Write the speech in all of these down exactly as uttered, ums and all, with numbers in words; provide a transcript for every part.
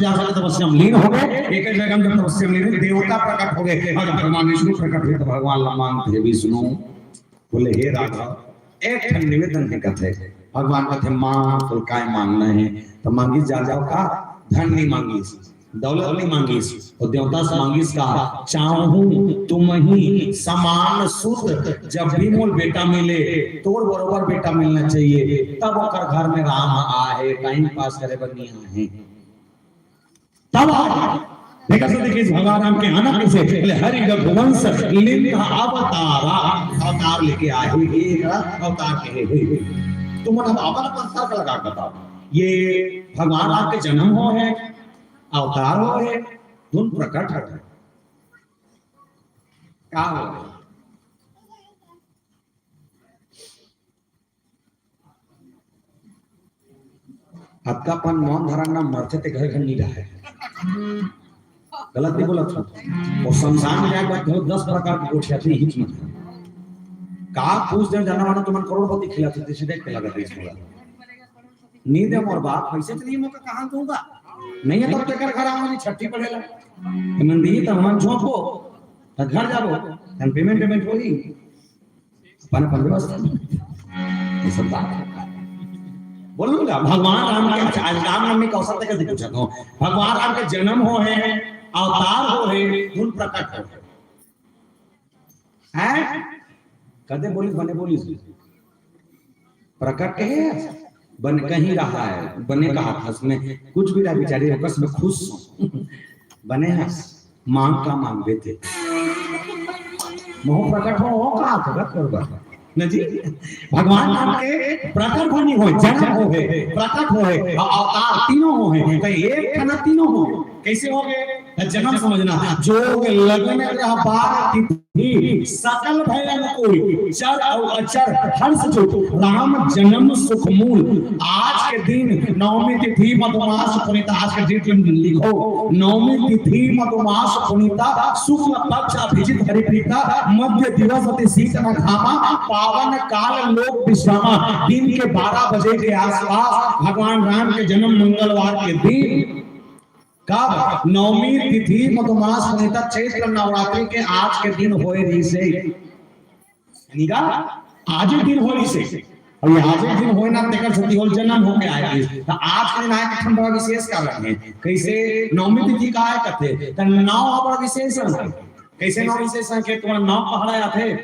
हजार साल तपस्या में लीन हो गए, एक एक जगह में तपस्या में लीन, देवता प्रकट हो गए। और भगवान विष्णु प्रकट हुए तो भगवान ला मांगत हे विष्णु, बोले, "हे राघव, एक ठन निवेदन हे," कथे। भगवान कथे, "मांग, तोला काय मांगना हे?" तो मांगिस, जा जाओ का, धन नहीं मांगिस, दौलत नहीं मांगिस, वो देवता से मांगिस का, "चाहूं तुमही समान सुत, जब भी मोल बेटा मिले, तोर बरोबर बेटा मिलना चाहिए, तब ओकर घर में राम आहे, टाइम पास करे बर नहीं आहे।" तब आए। देखा से देखिए भगवान राम के आना कैसे, बोले, "हरि रघुवंश लिंग अवतारा", अवतार लेके आए हे, ये एक अवतार कहे हे। तुमन अब अपन अपन तर्क लगा के बताओ, ये भगवान राम के जन्म हो हे, अवतार हो हे, धुन प्रकट हो हे, का हो हे? अतका अपन मौन धारण ना मरथे ते घर घर नहीं रहे। गलत नहीं बोलत हूँ। और शमशान में जाए के बाद बहुत दस प्रकार के गोठियाथे हिच मत। का पूछ दे जाना मानो तुमन करोड़पति खिलाते थे, सीधे पे लगा दे इसमें। नहीं दे मोर बाप, पैसे तो नहीं मोका कहाँ दूंगा? नहीं है तब तेकर घर आवा नहीं छठी पड़ेला। तुमन दी तो हमन झोंको, तो घर जाबो, तन पेमेंट पेमेंट होई। अपन अपन व्यवस्था। ये सब बात है। बोलूंगा भगवान राम के, अच्छा, आज रामनवमी का अवसर तक कैसे पूछा था? भगवान राम के जन्म हो हे, अवतार हो हे, धुन प्रकट हो हे। हैं? कदे बोलिस, बने बोलिस। प्रकट हे, बन कहीं रहा है, बने कहा था उसमें, कुछ भी रहा बेचारी, बस मैं खुश हूँ। बने हस, मांग का मांगबे ते। मोह प्रकट हो, हो का प्रकट करबा। न जी, भगवान राम के प्रकट होनी होय, जन्म हो हे, प्रकट हो हे, अउ अवतार तीनों हो हे, तो एक ठन तीनों हो हे। कैसे हो गए? जन्म समझना, जोग लगन ग्रह बार तिथि, सकल भय अनुकूल, चर अउ अचर हर्ष चोट, राम जन्म सुख मूल। आज के दिन नवमी तिथि मधुमास पुनीता, आज के डेट में लिखो, नवमी तिथि मधुमास पुनीता, शुक्ल पक्ष अभिजित हरिप्रीता, मध्य दिवस अति शीत न घामा, पावन काल लोक विश्रामा। दिन के बारह बजे के आसपास भगवान राम के जन्म मंगलवार के दिन। कब? नवमी तिथि मधुमास पुनीता, चैत्र नवरात्रि के आज के दिन होए रहिस हे। यानी का आज एक दिन होए रहिस हे। अउ ये आज एक दिन होए ना, तेकर सेती होल जन्म होके आए रहिस। त आज के दिन आए के ठन बड़ा विशेष कारण हे। कैसे नवमी तिथि का आए कथे? त नौ ह बड़ा विशेष अंक हे। कैसे नौ विशेष अंक हे? तुम्हारा नौ पहाड़ा आथे?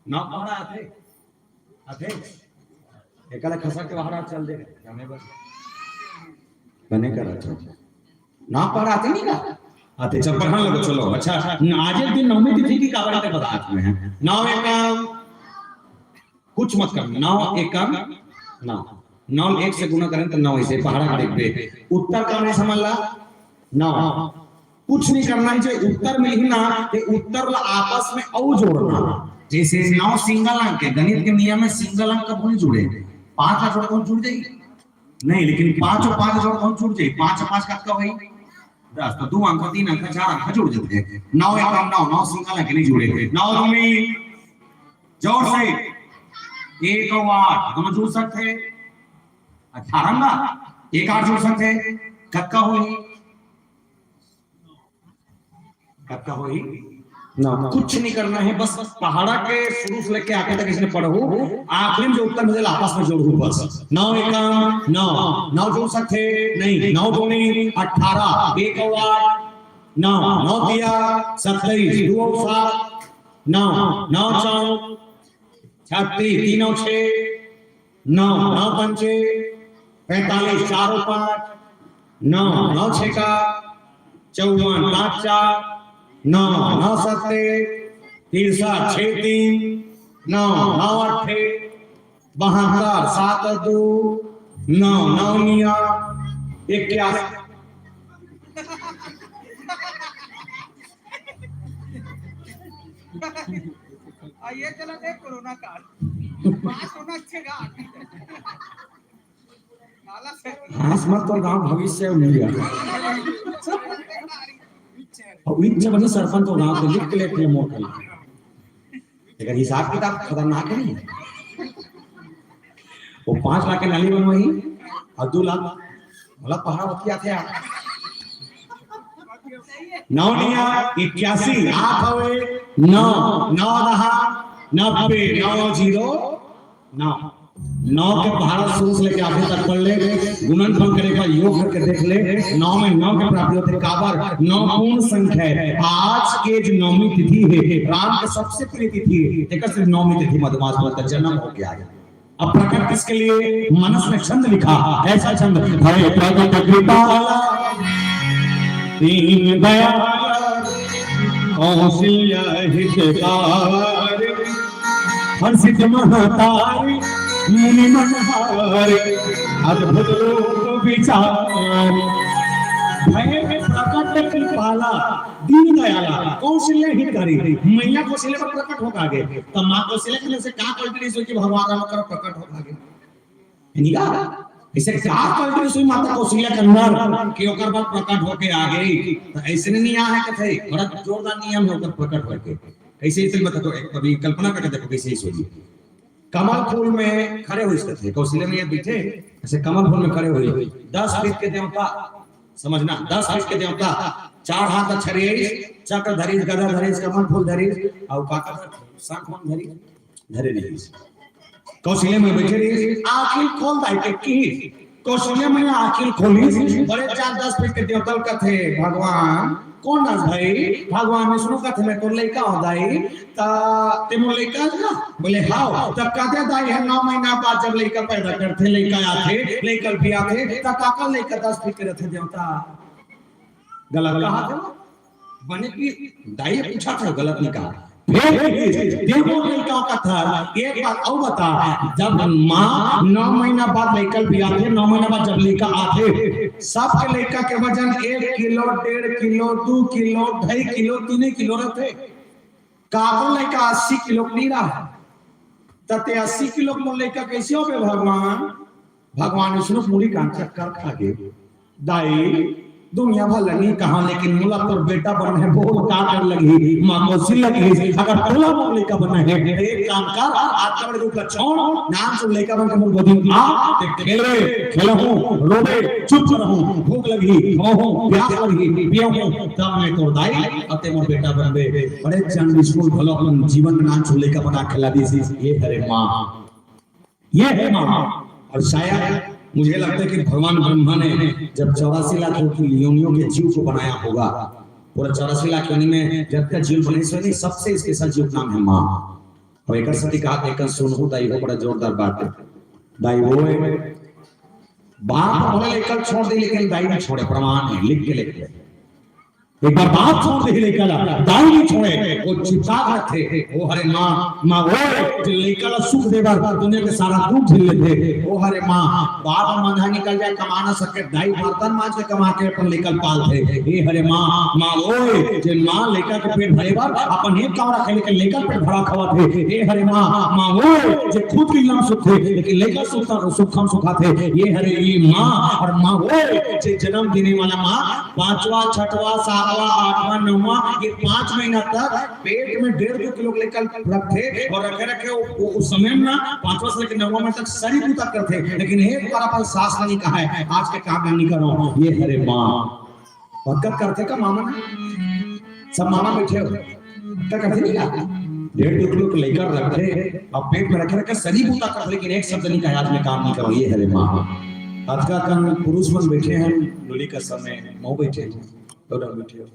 नौ पहाड़ा आथे? आथे? एकला खसा के पहाड़ा चल दे। बने कर अच्छा। नौ पहाड़ा आथे नहीं का? आथे, चल पढ़ा लो, चलो। अच्छा, आज एक दिन नवमी तिथि की काबर के बता तुम्हें। नौ एकम, कुछ मत कर, नौ एकम, नौ। नौ एक से गुना करें तो नौ, इसे पहाड़ा के देखबे। उत्तर का नहीं समझ ला? नौ। कुछ नहीं करना हे, जे उत्तर मिलही ना, ते उत्तर ला आपस में अउ जोड़ना। जैसे नौ सिंगल अंक हे, गणित के नियम में सिंगल अंक कभू नहीं जुड़े। पांच ला जोड़ कौन जुड़ जाही? नहीं, लेकिन पांच अउ पांच जोड़ कौन जुड़ जाही? पांच अउ पांच कतका होही? दस। तो दो अंक, तीन अंक, चार अंक जुड़ जाथे। नौ एकम नौ, नौ सिंगल अंक नहीं जुड़े। नौ दूनी, जोर से, एक अउ आठ, दोनों जुड़ सकथे। अठारह ना, एक आठ जुड़ सकथे, कतका होही? कतका होही? नौ। कुछ नहीं करना हे, बस पहाड़ा के शुरू से लेके आखिर तक इसने पढ़हू, आखिरी में जो उत्तर मिले आपस में जोड़हू बस। नौ एकम नौ, नौ जोड़ सकथे नहीं, नौ दूनी अठारह, एक अउ आठ, नौ, नौ तिया सत्ताईस, दो अउ सात, नौ, नौ चौक छत्तीस, तीन अउ छे, नौ, नौ पंचे पैंतालीस, चार अउ पांच, नौ, नौ छेका चौवन, पांच चार, नौ, नौ सत्ते तिरसठ, छे तीन, नौ, नौ अट्ठे बहत्तर, सात दो, नौ, नौ निया इक्यासी। आ, ये चला दे कोरोना काल। पास होना अच्छे का। काला से। हाँस मत, तोर गांव भविष्य हे, मिल गया। अउ इच्छा बनी सरपंच तोर गांव के, लिख के लेके मोर कन। एकर हिसाब किताब खतरनाक हे नहीं। वो पांच लाख के नाली बनवाही अउ दो लाख बड़ा पहाड़ा होती आथे यार। नौ निया इक्यासी, आप हवे नौ, नौ दहा नब्बे, नौ जीरो नौ। नौ के पहाड़ा शुरू से लेके आखिर तक पढ़ ले, गुणनफल करे का योग करके देख ले, नौ में नौ के प्राप्ति होथे। काबर? नौ पूर्ण संख्या हे। आज के जो नवमी तिथि हे, राम के सबसे प्रिय तिथि हे, तेकर से नवमी तिथि मधुमास बोलता जन्म हो गया है। अब प्रकट किसके लिए? मनस में छंद लिखा, ऐसा छंद, हे प्रकट कृपाला, दीन दयाल, कौशल्या हितकार, हर्षित महतारी, मुनि मनहारी, अद्भुत रूप विचार। हे प्रकट कृपाला, दीन दयाला, कौशल्या हितकारी, मैया कौशल्या बर प्रकट होके आगे। त माँ कौशल्या के अंदर से का quality रहिस कि भगवान राम कर प्रकट होके आगे? निका, इसे का quality रहिस माता कौशल्या के अंदर कि ओकर बर प्रकट होके आगे? त ऐसे नहीं आए कथे, बड़ा जोरदार नियम हे ओकर प्रकट होके। कैसे इसे बता तो, एक कभी कल्पना करके देखो कैसे इसे होई। कमल फूल में खड़े होइस कथे, कौशल्या मैया बइठे, ऐसे कमल फूल में खड़े होइस। दस पीठ के देवता, समझना, दस पीठ के देवता, चार हाथ छरियाइस, चक्र धरिस, गदा धरिस, कमल फूल धरिस, अउ का का धरिस? शंख मन धरिस, धरे रहिस। कौशल्या मैया बइठे रहिस, आँखी ल खोल दाई के किहिस। कौशल्या मैया आँखी ल खोलिस, बड़े चार दस पीठ के देवता ल कथे, भगवान, कोन अस भाई? भगवान विष्णु कथे, मैं तोर लइका हों दाई, त तें मोर लइका अस ना? बोले, हव। त कथे दाई हे, नौ महीना बाद जब लइका पैदा करथे, लइका आथे, लइका भी आथे, त काकर लइका दस पीठ के रथे देवता? गलत कहा था। बने कि दाई पूछा था, गलत नहीं कहा। फिर तें मोर लइका कथे, एक बात अउ बता, जब माँ नौ महीना बाद लइका भी आथे, नौ महीना बाद जब लइका आथे, सबके लइका के वजन एक किलो, डेढ़ किलो, दू किलो, ढाई किलो, तीन किलो रथे। काकरो लइका अस्सी किलो के नहीं रहा, त तें अस्सी किलो के मोर लइका कैसे होबे भगवान? भगवान विष्णु पूरी का चक्कर खा गे। दाई, दुनिया भर ल नहीं कहा, लेकिन मोला तोर बेटा बनना हे, बोल का करे लगही? माँ कौशल्या कहिस, अगर तोला मोर लइका बनना हे, त एक काम कर, आज के बड़े रूप ला छोड़, नानचुन लइका बन के मोर गोदी में आ, तें खेलबे, खेलहूँ, रोबे, चुप रहूँ, भूख लगही, खाहूँ, प्यास लगही, पियहूँ, तब मैं तोर दाई, अउ तें मोर बेटा बनबे। बड़े चंड विष्णु घलो अपन जीवन में नानचुन लइका बना खेला दिस, ये हरे माँ। ये है माँ। और शायद मुझे लगता है कि भगवान ब्रह्मा ने जब चौरासी लाख योनियों के जीव को बनाया होगा, पूरा चौरासी लाख योनि में जब तक जीव बने, इसमें सबसे special जीव का नाम है माँ। और एक सती कहा, एक सुनहु दाई हो, बड़ा जोरदार बात है। दाई हो है, बाप बोले लेकर छोड़ दे, लेकिन दाई नहीं छोड़े, प्रमाण है, लिख के लिख ले। एक बार बाप छोड़ दे लइका ला, दाई नहीं छोड़े, वो चिपका रखे। ओ हरे माँ, माँ वो जे लइका ला सुख देबर दुनिया के सारा दुख झेल लेथे। ओ हरे माँ, बाप मंधा निकल जाए, कमा ना सके, दाई बर्तन मांज के कमा के अपन लइका ला पालथे। ए हरे माँ, माँ वो जे माँ लइका के पेट भरे बर अपन एक काम रखे, लेकिन लइका पेट भरा खवाथे। ए हरे माँ, माँ वो जे खुद के इल्लम सुखथे, लेकिन लइका सुख सुखम सुखाथे। ये हरे ये माँ और माँ वो जे जन्म देने वाला माँ, पांचवा, छठवा, सातवां, आठवां, नौवां, ये पांच महीना तक पेट में डेढ़ दो किलो के लेकर रखे और रखे रखे वो, वो, उस समय में ना पांचवा से लेकर नौवां महीना तक सरी पूता करथे, लेकिन एक बार अपन सास नहीं कहा है, आज के काम नहीं करो, ये हरे माँ। और कब करथे का मामा ना? सब मामा बैठे हो, का करथे नहीं का? डेढ़ दो किलो के लेकर रखे, अब पेट में रखे रखे सरी पूता करथे, लेकिन एक शब्द नहीं कहा, आज मैं काम नहीं करो, ये हरे माँ। आज का कन पुरुष मन बैठे हैं, डोली का समय मऊ बैठे हो, तो डर बैठे हो।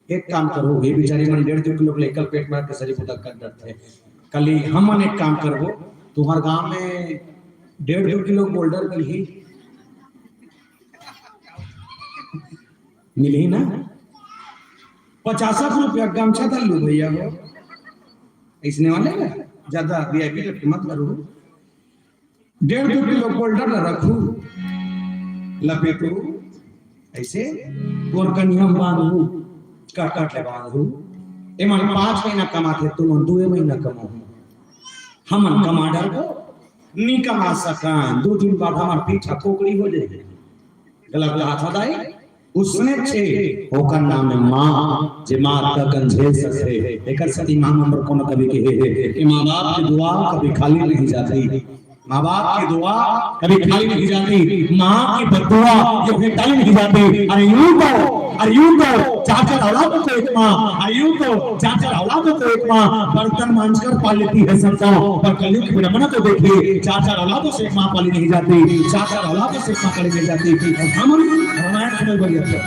एक काम करो, ये बेचारी मन डेढ़ दो किलो के लेकर पेट में रख के सरी पूता कर डरथे। कल ही हम मन एक काम करबो, तुम्हारे गांव में डेढ़ दो किलो बोल्डर मिलही, मिलही ना? पचास रुपया गमछा धर लू भैया हो, इसने वाले ना, ज्यादा वीआईपी करके मत करो। डेढ़ दो किलो बोल्डर ला रखू, लपेटू, ऐसे तोर कनिया म बांधू, काट काट ले बांधू। एमन पांच महीना कमाथे, तुमन दुए महीना कमाहू। हमन कमा डरबो, नी कमा सकन, दो दिन बाद हमर पीठा कोकड़ी हो जाही। गलत कहा था दाई, उसने छे, ओकर नाम है माँ, जे माँ का कंझे सकथे। एकर सती माँ नंबर कोनो कभी कहे हे कि माँ बाप की दुआ कभी खाली नहीं जाती। माँ बाप की दुआ कभी खाली नहीं जाती, माँ की बददुआ ये कभी खाली नहीं जाती। अरे यूं तो, अरे यूं तो चार चार औलादों को एक माँ, अरे यूं तो चार चार औलादों को एक माँ बर्तन मांजकर पाल लेती है सबका। पर कलयुग की विडंबना तो देखिए, चार चार औलादों से एक माँ पाली नहीं जाती, चार चार औलादों से एक माँ पाली नहीं जाती। और हम रामायण समझ बड़ी अच्छा,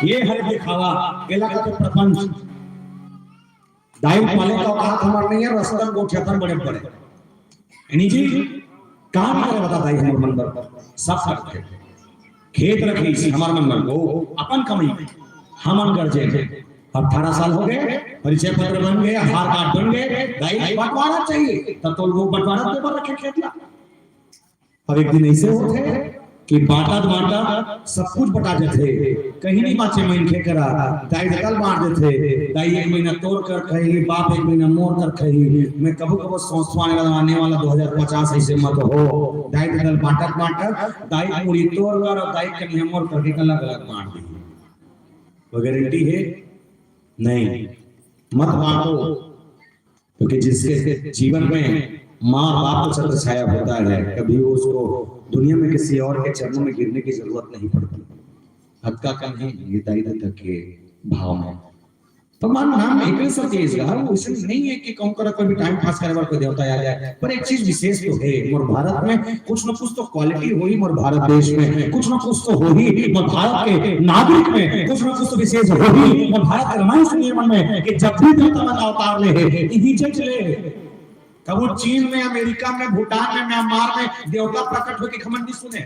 ये हर दिखावा, एला का तो प्रपंच। दाई पाले का औकात हमार नहीं है, रस्तन गोठियातन बड़े बड़े। यानी जी, काम करे बता दाई हमर मन बर, सब करथे। खेत रखिस हमर मन बर, वो अपन कमाई, हमन गरजेन। अठारह साल हो गए, परिचय पत्र बन गए, आधार कार्ड बन गए, दाई बंटवारा चाहिए, तब तो वो बंटवारा के ऊपर रखे खेत ला। अब एक दिन ऐसे होथे कि बांटत बांटत सब कुछ बटा जथे, कहीं नहीं बाचे मनखे करा। दाई ददा ल बांट देथे, दाई एक महीना तोर कर खाही, बाप एक महीना मोर कर खाही। मैं कभू कभू सोचथंव आने वाला, आने वाला दो हज़ार पचास ऐसे मत हो, दाई ददा ल बांटत बांटत दाई मुड़ी तोर कर और दाई कनिहा मोर करके अलग अलग बांट दी। वो गारंटी है? नहीं, मत बांटो। क्योंकि जिसके जीवन में माँ बाप का छत्र छाया होता है, कभी वो उसको दुनिया में किसी और के चरणों में गिरने की जरूरत नहीं पड़ती। हद का कम है ये दाई ददा के भाव में। भगवान नाम एकरे सब तेज रहा, वो इसलिए नहीं है कि कहूँ करा कोई भी टाइम पास करे बर कोई देवता आ जाए, पर एक चीज विशेष तो है, मोर भारत में कुछ न कुछ तो क्वालिटी होही, मोर भारत देश में कुछ न कुछ तो होही, मोर भारत के नागरिक में कुछ न कुछ तो विशेष होही, मोर भारत के रामायण सुनिए मन में कि जब भी देवता मन अवतार ले हे, इही चीज ले। कभू चीन में, अमेरिका में, भूटान में, म्यांमार में देवता प्रकट होके हमन नहीं सुने,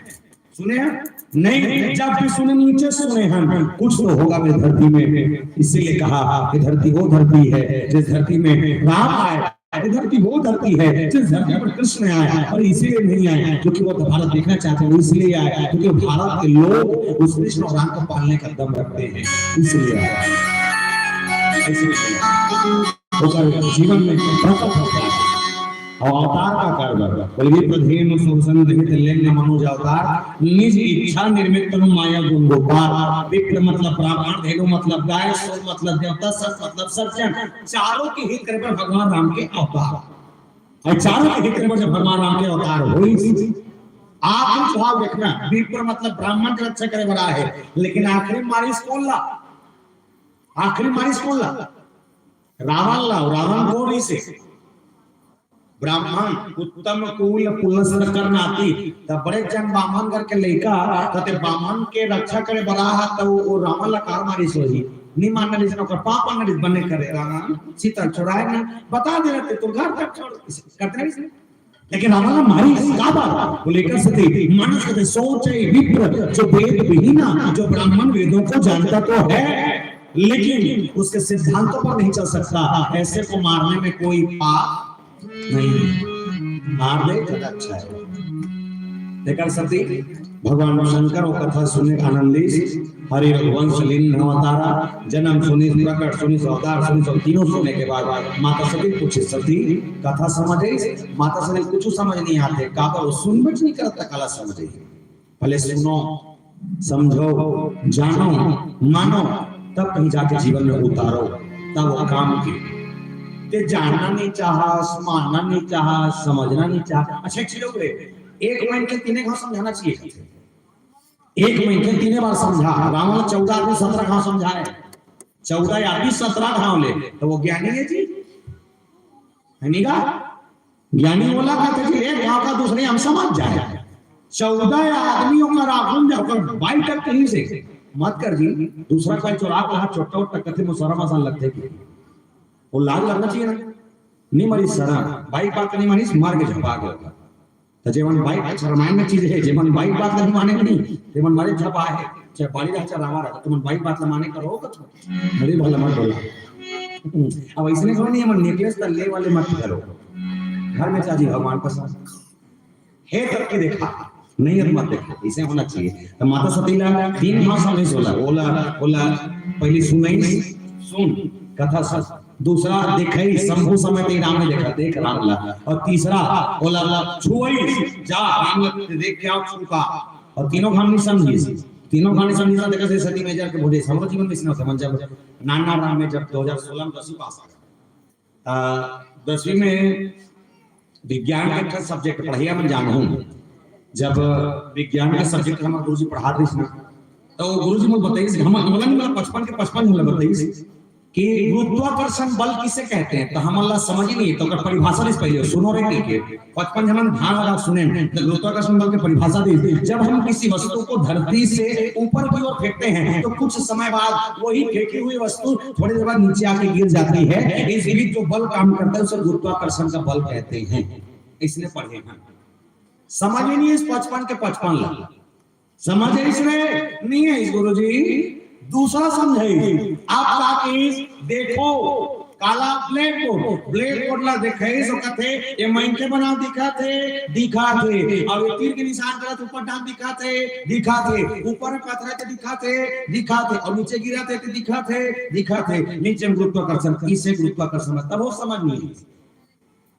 सुने हैं? नहीं, जब भी सुने नीचे सुने हैं, कुछ तो होगा मेरी धरती में। इसीलिए कहा कि धरती वो धरती है जिस धरती में राम आए, ये धरती वो धरती है जिस धरती पर कृष्ण आए, और इसीलिए नहीं आए क्योंकि वो भारत देखना चाहते हैं, वो इसलिए आए क्योंकि भारत के लोग उस कृष्ण और राम को पालने का दम रखते हैं, इसलिए आए। इसलिए ओकर जीवन में प्रकट होता है। और अवतार का कारगर, बोले, "विप्र धेनु सुर संत हित लेन मनुज अवतार, निज इच्छा निर्मित तनु माया गुण गोपाल।" विप्र मतलब ब्राह्मण, धेनु मतलब गाय, सुर मतलब देवता, संत मतलब सज्जन, चारों के हित करे बर भगवान राम के अवतार। और चारों के हित करे बर जब भगवान राम के अवतार होइस, आखिरी भाव देखना, विप्र मतलब ब्राह्मण के रक्षा करे बर आए हे, लेकिन आखिरी मारिस कोन ला? आखिरी मारिस कोन ला? रावण ला। रावण कोन रिहिसे? ब्राह्मण, उत्तम कुल पुलस्त्य कर नाती। त बड़े जन बामन घर के लइका, त ते बामन के रक्षा करे बर आहा, त वो, वो रावण ला काबर मारिस होही? नहीं मानना रिहिस, ओकर पाप मानना रिहिस, बने करे रावण, सीता छोड़ाए ना, बता दे रहे, तोर घर तक छोड़, करते नहीं। लेकिन रावण ला मारिस काबर? बोले, एकर सेती मानस के सोच हे विप्र, जो वेद विहीना, जो ब्राह्मण वेदों को जानता तो है, लेकिन उसके सिद्धांतों पर नहीं चल सकता, ऐसे को मारने में कोई पाप नहीं, मार दे ज्यादा अच्छा है। एकर सेती भगवान शंकर वो कथा सुने आनंदिस, हरि रघुवंश लीन अवतारा, जन्म सुनिस, प्रकट सुनिस, अवतार सुनिस, और तीनों सुने के बाद माता सती पूछे, "सती, कथा समझ आइस?" माता सती कुछ समझ नहीं आथे, काबर वो सुनबे नहीं करता, काला समझ आही। पहले सुनो, समझो, जानो, मानो, तब कहीं जाके जीवन में उतारो, तब वो काम के। ते जानना नहीं चाहा, मानना नहीं चाहा, समझना नहीं चाहा। अच्छा, एक चीज और है, एक मन के तीने घाव समझाना चाहिए। एक मन के तीने बार समझा, रावण चौदह आदमी सत्रह घाव समझाए, चौदह आदमी सत्रह घाव ले, त वो ज्ञानी है जी, है नी गा? ज्ञानी ओला कथे जी, एक घाव का दूसरे हम समझ जाए। चौदह आदमी ओकर आगू में ओकर बाई तक कहीं से मत कर जी, दूसरा कोई चोरा के हाथ छोटा उठा कथे मुसरा मसान लगथे कि वो लाज लगना चाहिए ना। नहीं मरी सरा, बाई बात नहीं मानी, मार के झपा गया। त जेमन बाई, अच्छा, रामायण में चीज है, जेमन बाई बात नहीं माने नहीं, तेमन मरे झपा है, चाहे बाली रहा, चाहे रामा रहा, तुमन बाई बात ला माने करो, तो मरे भला मत बोला। अब ऐसे नहीं करो, नहीं, हमन नेकलेस त ले वाले मत करो, घर में चाची भगवान पसंद। हे करके देखा, नहीं मत देखा, ऐसे होना चाहिए। त माता सती ला तीन भाषा में बोला, बोला, बोला, पहली सुनई, सुन, कथा सुन। दूसरा देखई, शंभू समय ते राम ने देखा, देख राम ला। और तीसरा बोला, छुई, जा राम ला देख के आओ, छू का। और तीनों घाव नहीं समझिस, तीनों घाव नहीं समझिस, देखा से सती में जाके बोले, हमरो जीवन में इसने समझ जब नाना राम में जब दो हज़ार सोलह में दसवीं पास आ गया। आ, दसवीं में विज्ञान के सब्जेक्ट पढ़इया मन जानहूं, जब विज्ञान के सब्जेक्ट हमर गुरुजी पढ़ात रहिस ना, तो गुरुजी मन बताइस, हम, हमला नहीं, पचपन के पचपन हमला बताइस कि गुरुत्वाकर्षण बल किसे कहते हैं, तो हमन ला समझ ही नहीं, तो ओकर परिभाषा दिस पहले, सुनो रे कहिके। पचपन झन धान लगा सुने, तो गुरुत्वाकर्षण बल के परिभाषा दिस। जब हम किसी वस्तु को धरती से ऊपर की ओर फेंकते हैं, तो कुछ समय बाद वही फेंकी हुई वस्तु थोड़ी देर बाद नीचे आके गिर जाती है। इस बीच जो बल काम करता है, उसे गुरुत्वाकर्षण का बल कहते हैं। इसने पढ़े हैं, समझ ही नहीं इस पचपन के पचपन ला। समझ आइस रे? नहीं आइस गुरुजी। दूसरा समझाइस। आप का कहिस? देखो, काला ब्लैक बोर्ड, ब्लैक बोर्ड ला देखाइस, ओ कथे, "ये मनखे बनाव दिखत हे, दिखत हे। अब ये तीर के निशान करत ऊपर डाहन दिखत हे, दिखत हे। ऊपर में पथरा हे त दिखत हे, दिखत हे। अउ नीचे गिरत हे त दिखत हे, दिखत हे।" नीचे में गुरुत्वाकर्षण, इसे गुरुत्वाकर्षण, तब वो समझ नहीं आइस।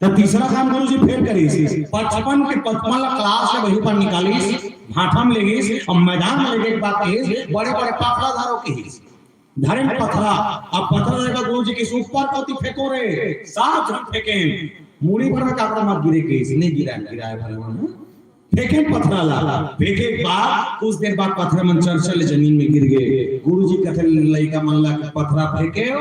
त तीसरा काम गुरुजी फेर करिस, पचपन के पचपन ला क्लास ले बहिर पार निकालिस, भाठा में लेगिस, अउ मैदान में लेगे के बाद कहिस, "बड़े-बड़े पथरा धरो," कहिस। धरे पथरा, अब पथरा लेगा गुरुजी कहिस, "ऊपर कोती फेंको रे, साफ झन फेंके, मुड़ी भर में काकड़ा मत गिरे," कहिस, नहीं गिरा, गिराए भले मन, फेंके पथरा ला, फेंके के बाद कुछ देर बाद पथरा मन चरचर ले जमीन में गिर गे। गुरुजी कथे लइका मन ला, "पथरा फेंके हो?"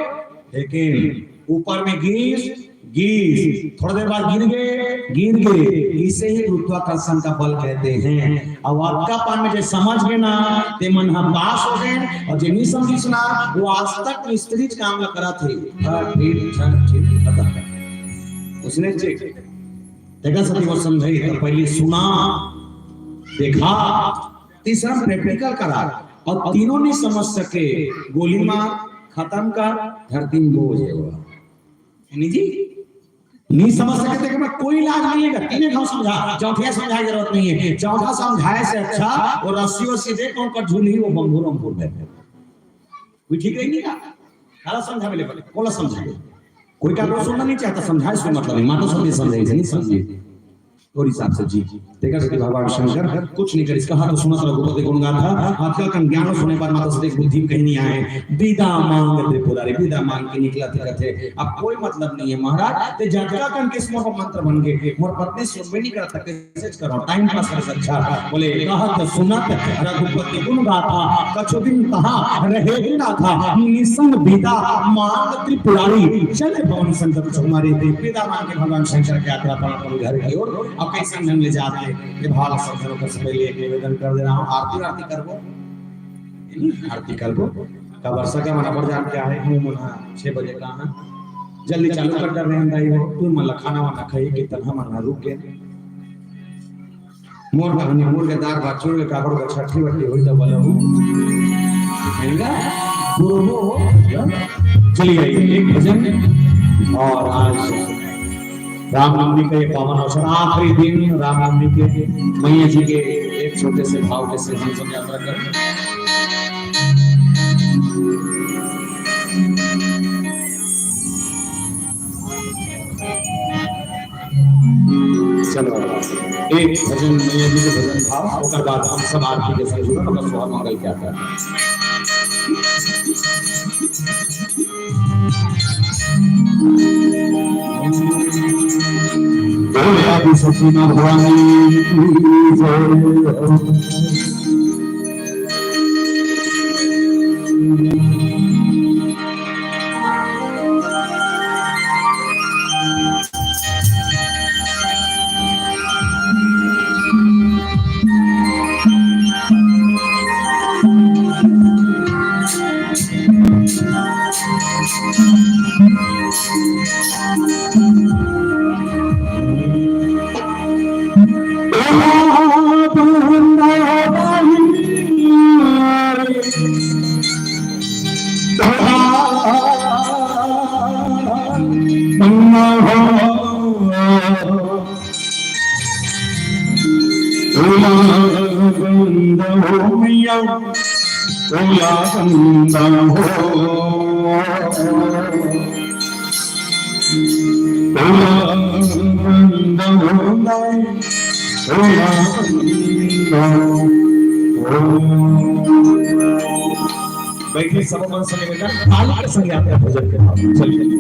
फेंके। ऊपर में गिस, गिस, थोड़ा देर बाद गिर गे, गिर गे। इसे ही गुरुत्वाकर्षण का बल कहते हैं। अब आपका पान में जे समझ गे ना, ते मन ह पास हो गे, अउ जे नहीं समझिस ना, वो आज तक मिस्त्री काम ला करत हे। फट, फिट, छट, छिट, खतम। उसने चेक। देखा सती वो समझाई, तो पहले सुना, देखा, तीसरा प्रैक्टिकल करा, अउ तीनों नहीं समझ सके, गोली मार, खतम कर, धरती में बोझ हे वो। नहीं जी, नहीं समझ सके, देखे में कोई इलाज नहीं है, तीनों घाव समझा, चौथा समझाए के जरूरत नहीं है। चौथा समझाए से अच्छा वो रस्सी वस्सी दे, कौन कर झूल ही वो बम्बू रम्बू दे। कोई ठीक रही नहीं का? काला समझावे ले पड़े, कोला समझावे। कोई का सुनना नहीं चाहता, समझाए से मतलब नहीं, माता समझे, समझे, नहीं समझे। और हिसाब से जी, देखा सती भगवान शंकर कुछ नहीं करिस, कहा तो सुनत रघुपति गुण गाथा। आजकल कन ज्ञान सुने पर माता सती बुद्धि कहीं नहीं आए। बिदा मांग त्रिपुरारी, बिदा मांग के निकला थे कथे, अब कोई मतलब नहीं है महाराज, ते जतका कन किस्मों का मंत्र बन गए, मोर पत्नी सुनबे नहीं करता, कैसे करो, टाइम पास कर सकता। बोले, कहत सुनत रघुपति गुण गाथा, कछु दिन तहाँ रहे बिना था, निसंग बिदा मांग त्रिपुरारी, चले पवन संत कुछ हमारे। बिदा मांग के भगवान शंकर के यात्रा पर अपन घर की ओर, अब कैसे ढंग ले जाते, ये भाव श्रद्धा से पहले एक निवेदन कर दे रहा हूँ, आरती, आरती करबो, आरती करबो। का वर्षा का मना पर जान क्या है, हूँ मना छह बजे का है, जल्दी चालू कर दे रहे हैं दाई हो, तू मन ला खाना वाना खाई, कितना मन रुक गए। मोर कहानी, मोर के दार भात, चूर के पापड़ का छठी वट्टी होई त बोलहु। हेंगा? पूर्वो हो। चलिए, एक भजन। और आज रामनवमी का ये पावन अवसर, आखिरी दिन रामनवमी के, मैया जी के एक छोटे से भाव के साथ हम सब यात्रा करें। चलो, एक भजन, मैया जी के भजन भाव, ओकर बाद हम सब आरती के संग जुड़ब, ओकर सोहर मंगल क्या कर। बोले आदि शक्ति माँ भवानी की जय। तोला बंद हो मैया, तोला बंद हो। तोला बंद हो मैं, तोला बंद हो। बैठे सब मन संगे बेटा, ताली के संगे आपका भजन के भाव। चलिए।